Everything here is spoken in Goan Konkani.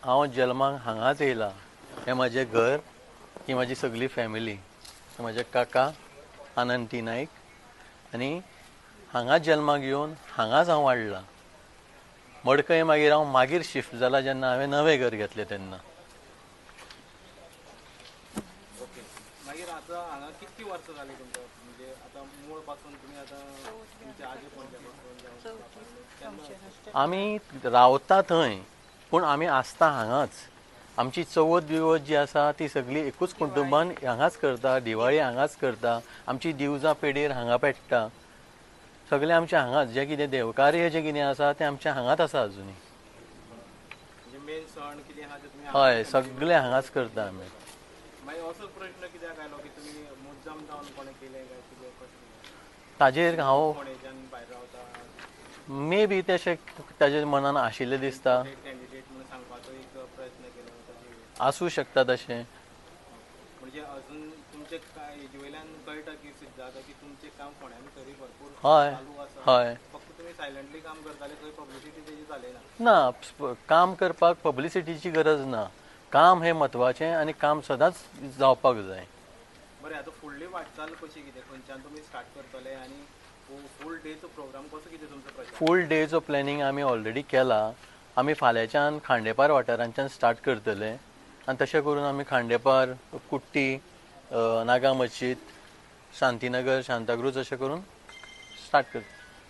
हांव जल्माक हांगाच येयला. हें म्हजें घर, ही म्हाजी सगळी फॅमिली, म्हजे काका आनंद टी नायक, आनी हांगा जल्माक येवन हांगाच हांव वाडला. मडकय मागीर हांव मागीर शिफ्ट जाला जेन्ना हांवें नवें घर घेतलें तेन्ना. ओके, मागीर आतां हांगा कितकी वर्सां जालीं तुमकां? म्हणजे आतां मूळ पासून तुमी आतां तुमच्या आजी पणजे पासून? आमी रावता थंय, पूण आमी आसता हांगाच. आमची चवथ बिवथ जी आसा ती सगळी एकूच कुटुंबान हांगाच करता. दिवाळी हांगाच करता. आमची दिवजां पेडयेर हांगा पेट्टा. सगळें आमचें हांगाच, जें कितें देवकार्य जें कितें आसा तें आमचें हांगाच आसा अजुनूय. मेन सण कितें आहा ते तुमी? हय, सगळें हांगाच करता आमी. मागीर असो प्रश्न कित्याक आयलो की तुमी मुद्दाम जावन कोणें केलें काय कितें कशें? ताजेर हांव फोंडेच्यान भायर रावता, मे बी तशें ताजे मनान आशिल्लें दिसता. कॅन्डिडेट म्हणून सांगपाचो एक प्रयत्न केलो, आसूं शकता तशें. म्हणजे अजून तुमचे हेजे वयल्यान कळटा की सिद्ध जाता की तुमचें काम फोंड्या भितरूय भरपूर हय चालू आसा. हय, फक्त तुमी सायलंटली काम करताले, थंय पब्लिसिटी तेजी जाली ना. ना, काम करपाक पब्लिसिटीची गरज ना. काम हें म्हत्वाचें आनी काम सदांच जावपाक जाय. बरें, आतां फुडली वाटचाल कशी कितें, खंयच्यान तुमी स्टार्ट करतले आनी फूल डेचो प्रोग्राम कसो कितें तुमचो प्रचार? फूल डेचो प्लॅनिंग आमी ऑलरेडी केला. आमी फाल्यांच्यान खांडेपार वाठारांच्यान स्टार्ट करतले आनी तशें करून आमी खांडेपार, कुट्टी, नागा मस्जीद, शांतीनगर, शांताक्रूज अशें करून स्टार्ट करतले.